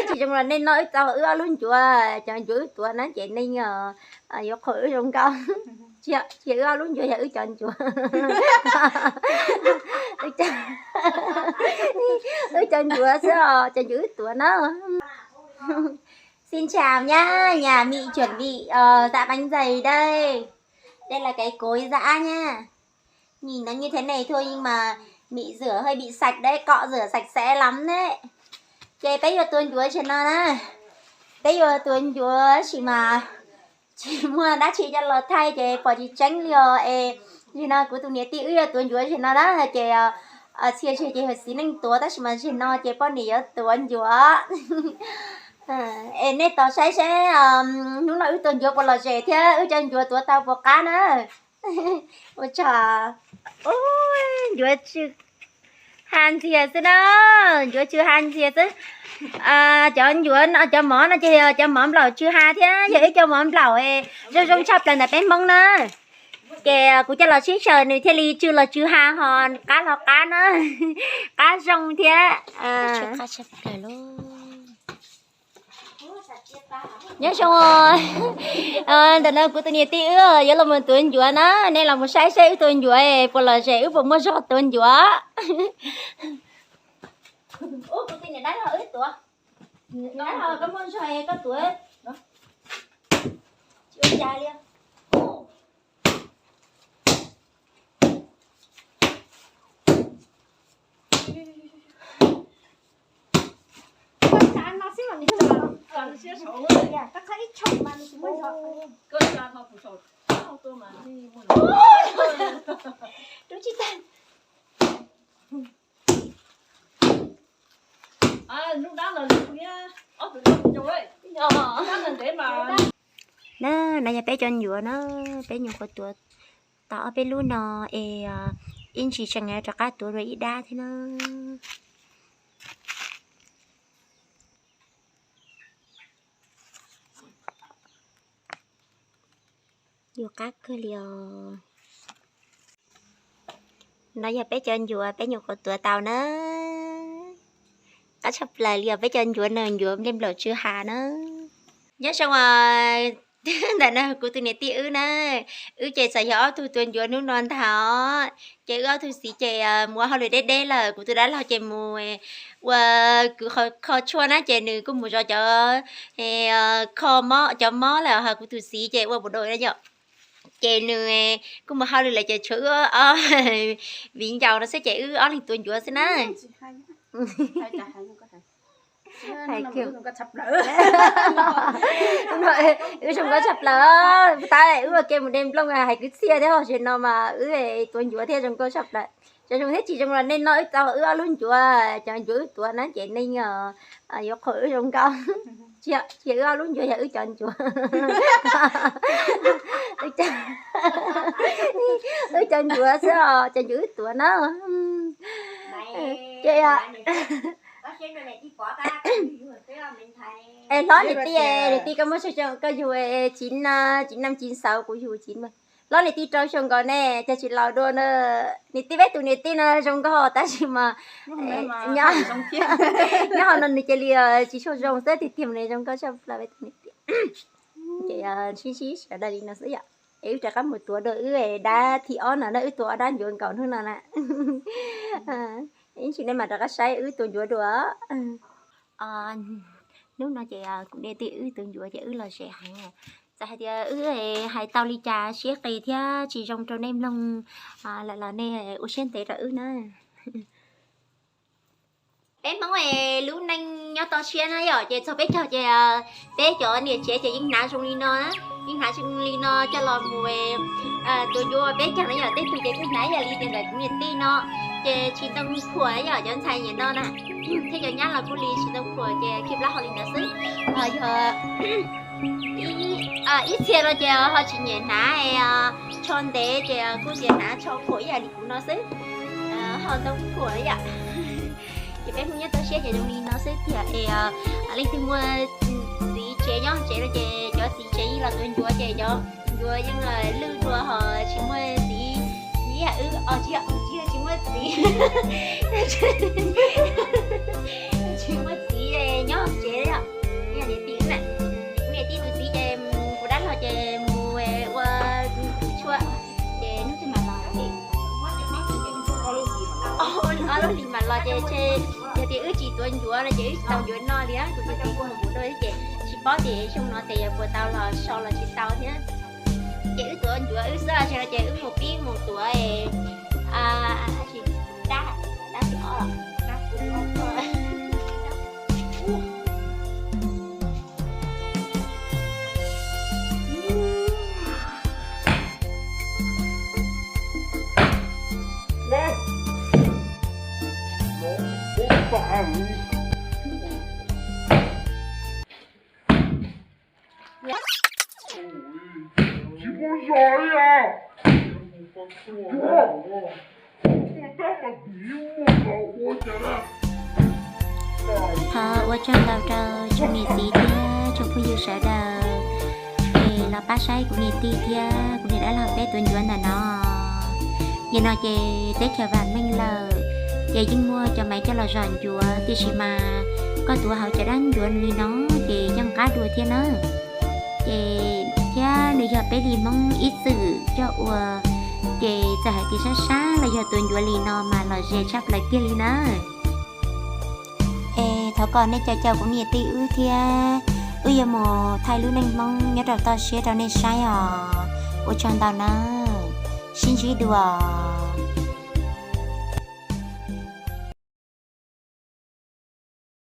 Tsis zoo los nej noj wb tau wb ob lub ncuav, cov ncuav wb tuav na ces nej yuav qhuas wb zoo nkauj. Tsis yog wb ob lub ncuav, yog wb cov ncuav. Wb cov ncuav xwb os, cov ncuav wb tuav na. Xin chào nhá, nhà Mị chuẩn bị, ờ, dã bánh dày đây. Đây là cái cối dã nha. Nhìn nó như thế này thôi nhưng mà Mị rửa hơi bị sạch đấy, cọ rửa sạch sẽ lắm đấy. Ces peb yuav tuav ncuav zaum no na. Peb yuav tuav ncuav tab sis mas tsis muaj dab tsi coj los thaij ces pom tsis tseeb li os es. Zaum no kuv tus niam tij wb yuav tuav ncuav zaum no na ces txhia zaus ces yog txiv neej tuav tab sis mas zaum no ces poj niam yuav tuav ncuav. Es nej tos saib seb hnub no wb tuav ncuav puas lom zem thiab wb cov ncuav tuav tau puas qab na. Ua tsaug. Ncuav tsw ha ntxiag xwb na, ncuav tsw ha ntxiag xwb. Cov ncuav no, cov mov no ces yog cov mov nplaum tsw ha thiab yog ib co mov nplaum zoo zoo tshaj plaws ntawm peb Hmoob na. Ces kuv coj los sib xyaw nws thiaj li tsw los tsw ha ho qab los qab na, qab zoo thiab. Nyob zoo, ntawm no kuv tus niam tij wb yuav los mus tuav ncuav na, nej los mus saib seb wb tuav ncuav puas lom zem, wb puas muaj zog tuav ncuav. Ub, kuv tus niam dab laug wb tuav. Dab laug koj muaj zog koj tuav. Tsis ua cas li. Na, no yog peb cov ncuav na, peb nyuam qhuav tuav tau ob peb lub no es ib ntsis tseem rov qab tuav dua ib dab thiab na. Yuav qab kawg li os. No yog peb cov ncuav peb nyuam qhuav tuav tau na. Qab tshaj plaws li os, peb cov ncuav no ncuav nplaum tsw ha na. Nyob zoo os, ntawm no kuv tus niam tij wb na, wb ces txawm yog ob tug tuav ncuav hnub no ntag os. Ces wb ob tug txiv ces mus ua hauj lwm deb deb lawm, kuv tus dab laug ces mus ua kwv kho tshuaj na, ces nws kuj mus zov cov kho mob, cov mob lawm, ho kuv tus txiv ces ua npau dau na yom. Ces nws kuj mus hauj lwm lawm ces tshuav wb ob viv ncaus no xwb ces wb ob leeg tuav ncuav xwb na. Hais kiag, wb zoo nkauj tshaj plaws. Tab wb ua ke mus de nplooj hais kwv txhiaj thiab ho zaum no mas wb tuav ncuav thiab zoo nkauj tshaj plaws. Txawm zoo thiab tsis zoo los nej noj wb tau wb ob lub ncuav, cov ncuav wb tuav na ces nej yuav qhuas wb zoo nkauj. Tsis yog wb ob lub ncuav, yog wb cov ncuav. Wb cov ncuav xwb os, cov ncuav wb tuav na. Ces es hlob niam tij, niam tij koj muaj tsawg xyoo? Koj yug chín, chín năm chín sáu, kuv yug chín mươi. Hlob niam tij rau xyoo nkaus ne, cas tsis laus dua na. Niam tij, peb tus niam tij no zoo nkauj tab sis mas nyob hauv no nws cia li tsis tshua zoo xwb, tiag tiag mas nws zoo nkauj tshaj plaws peb tus niam tij. Ces sib ntsib sawv daws li no xwb yom. Es wb rov qab mus tuav dua wb dab thib ob no na, wb tuav ob dab ncuav nkaus hnub no na. Ib ntsis nej mam rov qab saib wb tuav ncuav dua. Hnub no ces kuv niam tij wb tuav ncuav ces wb lom zem heev. Txawm hais tias wb hais tau li cas siab qis thiab tsis zoo rau nej mloog lawm los nej ua siab ntev rau wb na. Peb Hmoob es lub neej nyob toj siab na yom, ces txog peb caug ces peb cov niam tsev ces yeej hnav zoo li no na, yeej hnav zoo li no coj los mus tuav ncuav peb caug na yom. Tej tug ces kuj hnav ib yam li tias ntawm kuv niam tij no, ces tsis ntoo khuam yom, cov ntxhais nyiam no na, thiab cov nyab los kuj li tsis ntoo khuam ces khi plaub hau li ntawd xwb. Ho yog ib txhia no ces ho tsis nyiam hnav, tsho ntev ces kuj tias hnav tsho khuam ib yam li kuv no xwb, ho ntoo khuam yom. Ces peb Hmoob nyob toj siab ces zoo li no xwb tiag es leej twg muaj txiv tsev nyob tsev no ces cov txiv tsev yeej los tuav ncuav ces cov ncuav yeej lwj dua ho tsis muaj txiv. Ib yam wb os, tsis yog, tsis yog tsis muaj txiv, Ces yog tias wb tsis tuav ncuav no ces wb tsis tau ncuav noj li. Kuv tus txiv kuj mus mus dua thiab ces tsis paub tias xyoo no ces yuav puas tau los so los tsis tau thiab. Ces wb tuav ncuav wb xwb, ces no ces wb mus pib mus tuav dab, dab xwb os. Thov ua tsaug ntau rau tsoom niam txiv thiab tsoom phooj ywg sawv daws es los pab saib kuv niam tij thiab kuv niam dab laug peb tuav ncuav ntawm no. Nim no ces teb chaws vam meej lawm, ces yeej muaj cov maiv coj los zom ncuav, tiam sis mas koj tuav hauv cov dab ncuav li no ces yeej qab dua thiab na. Ces thiab nws yog peb li Hmoob ib txwm coj ua, ces txawm hais tias sab sab los yog tuav ncuav li no mas lom zem tshaj plaws kiag li na. Es thov kom nej caum caum kuv niam tij wb thiab, wb yuav mus thaij lub neej Hmoob nyob rau toj siab rau nej saib os. Ua tsaug ntau na, sib ntsib dua.